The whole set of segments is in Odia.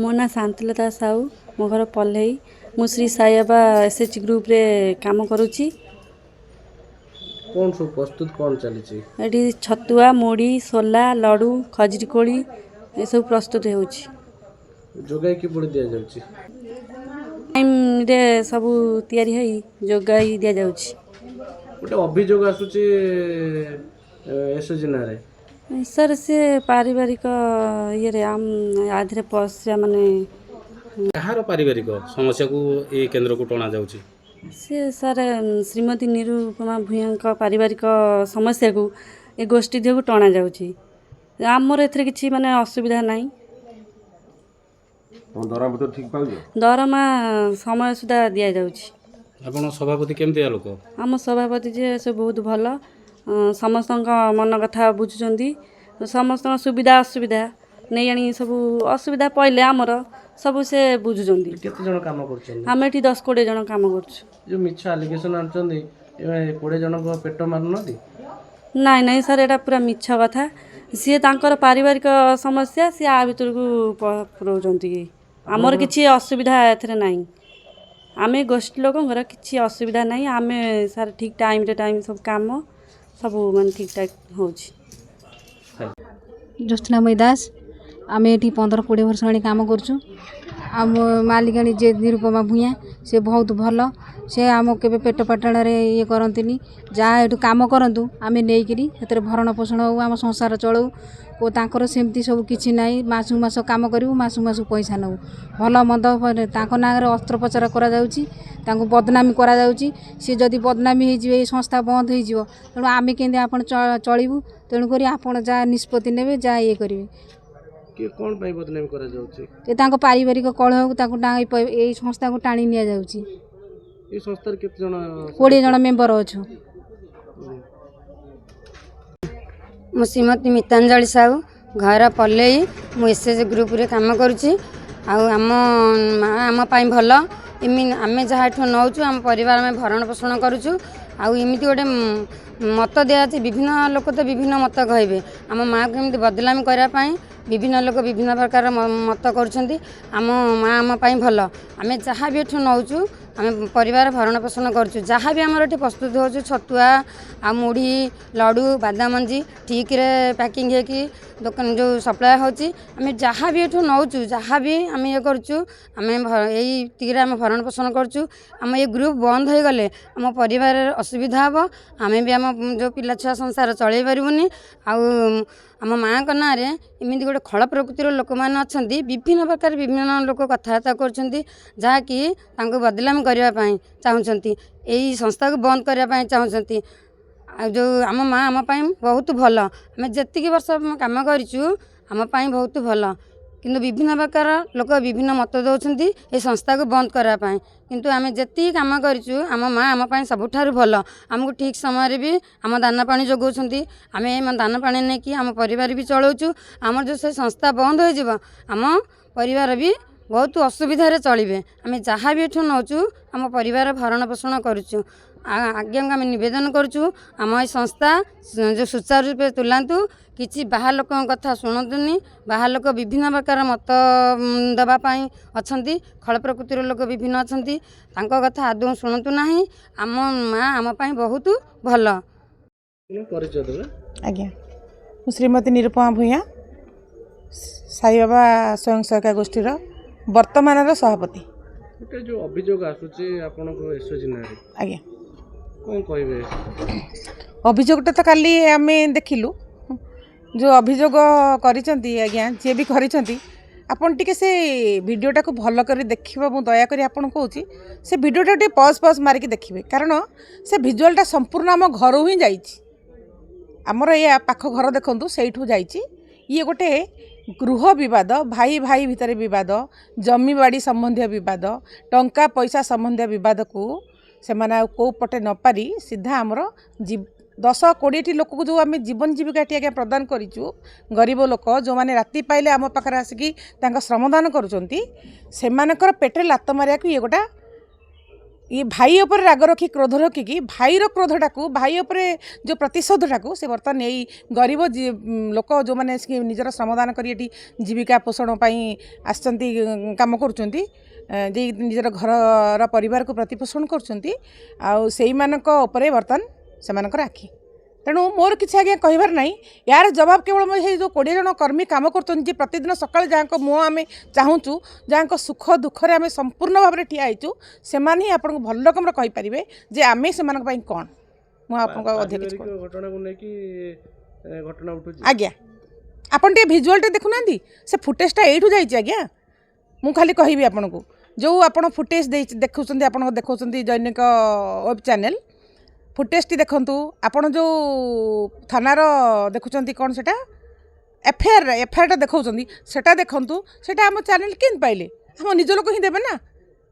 ମୋ ନାଁ ଶାନ୍ତିଲତା ସାହୁ, ମୋ ଘର ପଲ୍ହେଇ। ମୁଁ ଶ୍ରୀ ସାଇବାବା ଏସ୍ ଏଚ୍ ଗ୍ରୁପ୍ରେ କାମ କରୁଛି। କ'ଣ ସବୁ ପ୍ରସ୍ତୁତ କ'ଣ ଚାଲିଛି? ଏଠି ଛତୁଆ, ମୁଢ଼ି, ସୋଲା, ଲଡ଼ୁ, ଖଜୁରୀ କୋଳି ଏସବୁ ପ୍ରସ୍ତୁତ ହେଉଛି। ଯୋଗାଇ କିଭଳି ଦିଆଯାଉଛି? ଟାଇମ୍ରେ ସବୁ ତିଆରି ହୋଇ ଯୋଗାଇ ଦିଆଯାଉଛି। ଗୋଟେ ଅଭିଯୋଗ ଆସୁଛି ଏସ୍ଏଚଜି ନାଁରେ। ସାର୍, ସେ ପାରିବାରିକ ଇଏରେ ଆ ଦେହରେ ପଶିବା ମାନେ କାହାର ପାରିବାରିକ ସମସ୍ୟାକୁ ଏ କେନ୍ଦ୍ରକୁ ଟଣାଯାଉଛି? ସେ ସାର୍, ଶ୍ରୀମତୀ ନିରୁପମା ଭୂୟାଁଙ୍କ ପାରିବାରିକ ସମସ୍ୟାକୁ ଏ ଗୋଷ୍ଠୀ ଦେହକୁ ଟଣାଯାଉଛି। ଆମର ଏଥିରେ କିଛି ମାନେ ଅସୁବିଧା ନାହିଁ। ତମ ଦରମା ପତ୍ର ଠିକ୍ ପାଉଛ? ଦରମା ସମୟ ସୁଦ୍ଧା ଦିଆଯାଉଛି। ଆପଣ ସଭାପତି କେମିତିଆ ଲୋକ? ଆମ ସଭାପତି ଯିଏ, ସେ ବହୁତ ଭଲ। ସମସ୍ତଙ୍କ ମନ କଥା ବୁଝୁଛନ୍ତି। ସମସ୍ତଙ୍କ ସୁବିଧା ଅସୁବିଧା ନେଇ ଆଣି, ସବୁ ଅସୁବିଧା ପଡ଼ିଲେ ଆମର ସବୁ ସେ ବୁଝୁଛନ୍ତି। କେତେ ଜଣ କାମ କରୁଛନ୍ତି? ଆମେ ଏଠି 10-20 ଜଣ କାମ କରୁଛୁ। ଯେଉଁ ମିଛ ଆଲିଗେସନ୍ ଆଣୁଛନ୍ତି, ଏ 20 ଜଣଙ୍କ ପେଟ ମାରୁନାହାନ୍ତି? ନାଇଁ ନାଇଁ ସାର୍, ଏଇଟା ପୁରା ମିଛ କଥା। ସିଏ ତାଙ୍କର ପାରିବାରିକ ସମସ୍ୟା ସିଏ ଆ ଭିତରକୁ ପୁରଉଛନ୍ତି। ଆମର କିଛି ଅସୁବିଧା ଏଥିରେ ନାହିଁ। ଆମେ ଗୋଷ୍ଠୀ ଲୋକଙ୍କର କିଛି ଅସୁବିଧା ନାହିଁ। ଆମେ ସାର୍ ଠିକ୍ ଟାଇମ୍ରେ ଟାଇମ୍ ସବୁ କାମ ସବୁ ମାନେ ଠିକ୍ ଠାକ୍ ହେଉଛି। ଜ୍ୟୋତ୍ସ୍ନାମୟୀ ଦାସ। ଆମେ ଏଠି 15-20 ବର୍ଷ ହେଲାଣି କାମ କରୁଛୁ। ଆମ ମାଲିକାଣୀ ଯିଏ ନିରୁପମା ଭୂୟାଁ, ସେ ବହୁତ ଭଲ। ସେ ଆମ କେବେ ପେଟ ପାଟଣାରେ ଇଏ କରନ୍ତିନି। ଯାହା ଏଠୁ କାମ କରନ୍ତୁ, ଆମେ ନେଇକିରି ସେଥିରେ ଭରଣ ପୋଷଣ ହଉ, ଆମ ସଂସାର ଚଳଉ। ତାଙ୍କର ସେମିତି ସବୁ କିଛି ନାହିଁ। ମାସକୁ ମାସ କାମ କରିବୁ, ମାସକୁ ମାସ ପଇସା ନେବୁ। ଭଲ ମନ୍ଦ ପରେ ତାଙ୍କ ନାଁରେ ଅସ୍ତ୍ରୋପଚାର କରାଯାଉଛି, ତାଙ୍କୁ ବଦନାମୀ କରାଯାଉଛି। ସିଏ ଯଦି ବଦନାମୀ ହେଇଯିବେ, ଏଇ ସଂସ୍ଥା ବନ୍ଦ ହେଇଯିବ। ତେଣୁ ଆମେ କେମିତି ଆପଣ ଚଳିବୁ? ତେଣୁକରି ଆପଣ ଯାହା ନିଷ୍ପତ୍ତି ନେବେ, ଯାହା ଇଏ କରିବେ। କିଏ କ'ଣ ପାଇଁ ବଦନାମୀ କରାଯାଉଛି? ଏ ତାଙ୍କ ପାରିବାରିକ କଳହକୁ ତାଙ୍କୁ ଏଇ ସଂସ୍ଥାକୁ ଟାଣି ନିଆଯାଉଛି। ଏଇ ସଂସ୍ଥାରେ କେତେ ଜଣ? 20 ଜଣ ମେମ୍ବର ଅଛୁ। ମୁଁ ଶ୍ରୀମତୀ ମିତାଞ୍ଜଳି ସାହୁ, ଘର ପଲେଇ। ମୁଁ ଏସ୍ ଏଚ୍ ଗ୍ରୁପ୍ରେ କାମ କରୁଛି। ଆଉ ଆମ ମା ଆମ ପାଇଁ ଭଲ। ଏମିତି ଆମେ ଯାହା ଏଠୁ ନେଉଛୁ, ଆମ ପରିବାର ଆମେ ଭରଣ ପୋଷଣ କରୁଛୁ। ଆଉ ଏମିତି ଗୋଟେ ମତ ଦିଆଯାଉଛି। ବିଭିନ୍ନ ଲୋକ ତ ବିଭିନ୍ନ ମତ କହିବେ। ଆମ ମାଆକୁ ଏମିତି ବଦନାମୀ କରିବା ପାଇଁ ବିଭିନ୍ନ ଲୋକ ବିଭିନ୍ନ ପ୍ରକାର ମତ କରୁଛନ୍ତି। ଆମ ମା ଆମ ପାଇଁ ଭଲ। ଆମେ ଯାହା ବି ଏଠୁ ନେଉଛୁ, ଆମେ ପରିବାର ଭରଣ ପୋଷଣ କରୁଛୁ। ଯାହା ବି ଆମର ଏଠି ପ୍ରସ୍ତୁତ ହେଉଛି, ଛତୁଆ ଆଉ ମୁଢ଼ି, ଲଡ଼ୁ, ବାଦାମ ମଞ୍ଜି ଠିକ୍ରେ ପ୍ୟାକିଂ ହେଇକି ଦୋକାନ ଯେଉଁ ସପ୍ଲାଏ ହେଉଛି। ଆମେ ଯାହା ବି ଏଠୁ ନେଉଛୁ, ଯାହା ବି ଆମେ ଇଏ କରୁଛୁ, ଆମେ ଏଇତିକିରେ ଆମେ ଭରଣ ପୋଷଣ କରୁଛୁ। ଆମ ଏଇ ଗ୍ରୁପ୍ ବନ୍ଦ ହୋଇଗଲେ ଆମ ପରିବାରରେ ଅସୁବିଧା ହେବ। ଆମେ ବି ଆମ ଯେଉଁ ପିଲା ଛୁଆ ସଂସାର ଚଳେଇ ପାରିବୁନି। ଆଉ ଆମ ମାଆଙ୍କ ନାଁରେ ଏମିତି ଗୋଟେ ଖଳ ପ୍ରକୃତିର ଲୋକମାନେ ଅଛନ୍ତି। ବିଭିନ୍ନ ପ୍ରକାର ବିଭିନ୍ନ ଲୋକ କଥାବାର୍ତ୍ତା କରୁଛନ୍ତି, ଯାହାକି ତାଙ୍କୁ ବଦନାମ କରିବା ପାଇଁ ଚାହୁଁଛନ୍ତି, ଏଇ ସଂସ୍ଥାକୁ ବନ୍ଦ କରିବା ପାଇଁ ଚାହୁଁଛନ୍ତି। ଆଉ ଯେଉଁ ଆମ ମା ଆମ ପାଇଁ ବହୁତ ଭଲ। ଆମେ ଯେତିକି ବର୍ଷ କାମ କରିଛୁ, ଆମ ପାଇଁ ବହୁତ ଭଲ। କିନ୍ତୁ ବିଭିନ୍ନ ପ୍ରକାର ଲୋକ ବିଭିନ୍ନ ମତ ଦେଉଛନ୍ତି ଏ ସଂସ୍ଥାକୁ ବନ୍ଦ କରିବା ପାଇଁ। କିନ୍ତୁ ଆମେ ଯେତିକି କାମ କରିଛୁ, ଆମ ମା ଆମ ପାଇଁ ସବୁଠାରୁ ଭଲ। ଆମକୁ ଠିକ୍ ସମୟରେ ବି ଆମ ଦାନା ପାଣି ଯୋଗାଉଛନ୍ତି। ଆମେ ଦାନା ପାଣି ନେଇକି ଆମ ପରିବାର ବି ଚଳାଉଛୁ। ଆମର ଯେଉଁ ସେ ସଂସ୍ଥା ବନ୍ଦ ହୋଇଯିବ, ଆମ ପରିବାର ବି ବହୁତ ଅସୁବିଧାରେ ଚଳିବେ। ଆମେ ଯାହା ବି ଏଠୁ ନେଉଛୁ, ଆମ ପରିବାର ଭରଣ ପୋଷଣ କରୁଛୁ। ଆଉ ଆଜ୍ଞାଙ୍କୁ ଆମେ ନିବେଦନ କରୁଛୁ, ଆମ ଏଇ ସଂସ୍ଥା ଯେଉଁ ସୁଚାରୁ ରୂପେ ତୁଲାନ୍ତୁ। କିଛି ବାହାର ଲୋକଙ୍କ କଥା ଶୁଣନ୍ତୁନି। ବାହାର ଲୋକ ବିଭିନ୍ନ ପ୍ରକାର ମତ ଦେବା ପାଇଁ ଅଛନ୍ତି। ଖଳ ପ୍ରକୃତିର ଲୋକ ବିଭିନ୍ନ ଅଛନ୍ତି। ତାଙ୍କ କଥା ଆଦୌ ଶୁଣନ୍ତୁ ନାହିଁ। ଆମ ମା ଆମ ପାଇଁ ବହୁତ ଭଲ। ପରିଚୟ ଦେବେ? ଆଜ୍ଞା, ମୁଁ ଶ୍ରୀମତୀ ନିରୁପମା ଭୂୟାଁ, ସାଇବାବା ସ୍ୱୟଂ ସହାୟିକା ଗୋଷ୍ଠୀର ବର୍ତ୍ତମାନର ସଭାପତି। ଗୋଟେ ଯେଉଁ ଅଭିଯୋଗ ଆସୁଛି ଆପଣଙ୍କ ଏସ୍ଏଚଜି ନାଁରେ, ଆଜ୍ଞା, କ'ଣ କହିବେ? ଅଭିଯୋଗଟା ତ କାଲି ଆମେ ଦେଖିଲୁ। ଯେଉଁ ଅଭିଯୋଗ କରିଛନ୍ତି ଆଜ୍ଞା, ଯିଏ ବି କରିଛନ୍ତି, ଆପଣ ଟିକେ ସେ ଭିଡ଼ିଓଟାକୁ ଭଲ କରି ଦେଖିବ। ମୁଁ ଦୟାକରି ଆପଣଙ୍କୁ କହୁଛି, ସେ ଭିଡ଼ିଓଟା ଟିକେ ପଜ୍ ପଜ୍ ମାରିକି ଦେଖିବେ, କାରଣ ସେ ଭିଜୁଆଲଟା ସମ୍ପୂର୍ଣ୍ଣ ଆମ ଘରୁ ହିଁ ଯାଇଛି। ଆମର ଏଇ ପାଖ ଘର ଦେଖନ୍ତୁ, ସେଇଠୁ ଯାଇଛି। ଇଏ ଗୋଟେ ଗୃହ ବିବାଦ, ଭାଇ ଭାଇ ଭିତରେ ବିବାଦ, ଜମିବାଡ଼ି ସମ୍ବନ୍ଧୀୟ ବିବାଦ, ଟଙ୍କା ପଇସା ସମ୍ବନ୍ଧୀୟ ବିବାଦକୁ ସେମାନେ ଆଉ କେଉଁ ପଟେ ନପାରି ସିଧା ଆମର 10-20ଟି ଲୋକକୁ ଯେଉଁ ଆମେ ଜୀବନ ଜୀବିକାଟି ଆଜ୍ଞା ପ୍ରଦାନ କରିଛୁ, ଗରିବ ଲୋକ ଯେଉଁମାନେ ରାତି ପାଇଲେ ଆମ ପାଖରେ ଆସିକି ତାଙ୍କ ଶ୍ରମଦାନ କରୁଛନ୍ତି, ସେମାନଙ୍କର ପେଟରେ ଲାତ ମାରିବାକୁ ଇଏ ଗୋଟା ଇଏ ଭାଇ ଉପରେ ରାଗ ରଖି, କ୍ରୋଧ ରଖିକି, ଭାଇର କ୍ରୋଧଟାକୁ, ଭାଇ ଉପରେ ଯେଉଁ ପ୍ରତିଶୋଧଟାକୁ ସେ ବର୍ତ୍ତମାନ ଏଇ ଗରିବ ଲୋକ, ଯେଉଁମାନେ ଆସିକି ନିଜର ଶ୍ରମଦାନ କରି ଏଠି ଜୀବିକା ପୋଷଣ ପାଇଁ ଆସିଛନ୍ତି, କାମ କରୁଛନ୍ତି, ଯେ ନିଜର ଘରର ପରିବାରକୁ ପ୍ରତିପୋଷଣ କରୁଛନ୍ତି, ଆଉ ସେଇମାନଙ୍କ ଉପରେ ବର୍ତ୍ତମାନ ସେମାନଙ୍କର ଆଖି। ତେଣୁ ମୋର କିଛି ଆଜ୍ଞା କହିବାର ନାହିଁ। ଏହାର ଜବାବ କେବଳ ମୋ ସେଇ ଯେଉଁ 20 ଜଣ କର୍ମୀ କାମ କରୁଛନ୍ତି, ଯେ ପ୍ରତିଦିନ ସକାଳେ ଯାହାଙ୍କ ମୁହଁ ଆମେ ଚାହୁଁଛୁ, ଯାହାଙ୍କ ସୁଖ ଦୁଃଖରେ ଆମେ ସମ୍ପୂର୍ଣ୍ଣ ଭାବରେ ଠିଆ ହେଇଛୁ, ସେମାନେ ହିଁ ଆପଣଙ୍କୁ ଭଲ ରକମର କହିପାରିବେ ଯେ ଆମେ ସେମାନଙ୍କ ପାଇଁ କ'ଣ। ମୁଁ ଆପଣଙ୍କୁ ଆଉ ଅଧିକ କିଛି ପାରିବାରିକ ଘଟଣାକୁ ନେଇକି ଘଟଣା ଉଠୁଛି? ଆଜ୍ଞା, ଆପଣ ଟିକେ ଭିଜୁଆଲଟା ଦେଖୁନାହାନ୍ତି। ସେ ଫୁଟେଜଟା ଏଇଠୁ ଯାଇଛି ଆଜ୍ଞା। ମୁଁ ଖାଲି କହିବି ଆପଣଙ୍କୁ, ଯେଉଁ ଆପଣ ଫୁଟେଜ ଦେଇ ଦେଖୁଛନ୍ତି, ଆପଣ ଦେଖାଉଛନ୍ତି ଦୈନିକ ୱେବ୍ ଚ୍ୟାନେଲ୍, ଫୁଟେଜଟି ଦେଖନ୍ତୁ। ଆପଣ ଯେଉଁ ଥାନାର ଦେଖୁଛନ୍ତି, କ'ଣ ସେଇଟା ଏଫଆଇଆର୍, ଏଫଆଇଆର୍ଟା ଦେଖାଉଛନ୍ତି, ସେଇଟା ଦେଖନ୍ତୁ। ସେଇଟା ଆମ ଚ୍ୟାନେଲ୍ କେମିତି ପାଇଲେ? ଆମ ନିଜ ଲୋକ ହିଁ ଦେବେ ନା,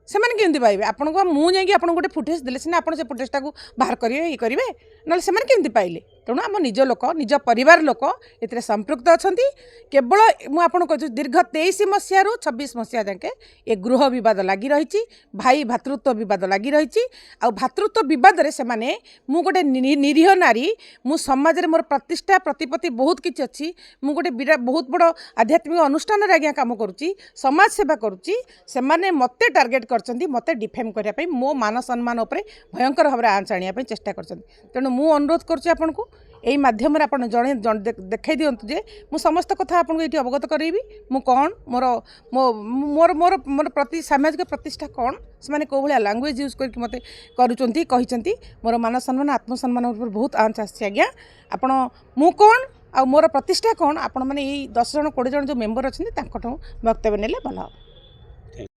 ସେମାନେ କେମିତି ପାଇବେ? ଆପଣଙ୍କୁ ମୁଁ ଯାଇକି ଆପଣଙ୍କୁ ଗୋଟେ ଫୁଟେଜ ଦେଲେ ସିନା ଆପଣ ସେ ଫୁଟେଜଟାକୁ ବାହାର କରିବେ, ଇଏ କରିବେ, ନହେଲେ ସେମାନେ କେମିତି ପାଇଲେ? ତେଣୁ ଆମ ନିଜ ଲୋକ, ନିଜ ପରିବାର ଲୋକ ଏଥିରେ ସମ୍ପୃକ୍ତ ଅଛନ୍ତି। କେବଳ ମୁଁ ଆପଣଙ୍କୁ କହୁଛି, ଦୀର୍ଘ 23 ମସିହାରୁ 26 ମସିହା ଯାକେ ଏ ଗୃହ ବିବାଦ ଲାଗି ରହିଛି, ଭାଇ ଭାତୃତ୍ୱ ବିବାଦ ଲାଗି ରହିଛି। ଆଉ ଭାତୃତ୍ୱ ବିବାଦରେ ସେମାନେ, ମୁଁ ଗୋଟେ ନିରୀହ ନାରୀ, ମୁଁ ସମାଜରେ ମୋର ପ୍ରତିଷ୍ଠା ପ୍ରତିପତ୍ତି ବହୁତ କିଛି ଅଛି। ମୁଁ ଗୋଟେ ବିରାଟ ବହୁତ ବଡ଼ ଆଧ୍ୟାତ୍ମିକ ଅନୁଷ୍ଠାନରେ ଆଜ୍ଞା କାମ କରୁଛି, ସମାଜ ସେବା କରୁଛି। ସେମାନେ ମୋତେ ଟାର୍ଗେଟ୍ କରିଛନ୍ତି, ମୋତେ ଡିଫେମ୍ କରିବା ପାଇଁ, ମୋ ମାନ ସମ୍ମାନ ଉପରେ ଭୟଙ୍କର ଭାବରେ ଆଞ୍ଚ ଆଣିବା ପାଇଁ ଚେଷ୍ଟା କରିଛନ୍ତି। ତେଣୁ ମୁଁ ଅନୁରୋଧ କରୁଛି ଆପଣଙ୍କୁ, ଏଇ ମାଧ୍ୟମରେ ଆପଣ ଜଣେ ଦେଖାଇ ଦିଅନ୍ତୁ ଯେ ମୁଁ ସମସ୍ତ କଥା ଆପଣଙ୍କୁ ଏଇଠି ଅବଗତ କରାଇବି, ମୁଁ କ'ଣ, ମୋର ମୋ ମୋର ମୋର ମୋର ପ୍ରତି ସାମାଜିକ ପ୍ରତିଷ୍ଠା କ'ଣ, ସେମାନେ କେଉଁ ଭଳିଆ ଲାଙ୍ଗୁଏଜ୍ ୟୁଜ୍ କରିକି ମୋତେ କରୁଛନ୍ତି, କହିଛନ୍ତି। ମୋର ମାନ ସମ୍ମାନ, ଆତ୍ମସମ୍ମାନ ଉପରେ ବହୁତ ଆଞ୍ଚ ଆସିଛି ଆଜ୍ଞା। ଆପଣ ମୁଁ କ'ଣ ଆଉ ମୋର ପ୍ରତିଷ୍ଠା କ'ଣ, ଆପଣମାନେ ଏଇ 10 ଜଣ 20 ଜଣ ଯେଉଁ ମେମ୍ବର ଅଛନ୍ତି, ତାଙ୍କଠୁ ବକ୍ତବ୍ୟ ନେଲେ ଭଲ ହେବ।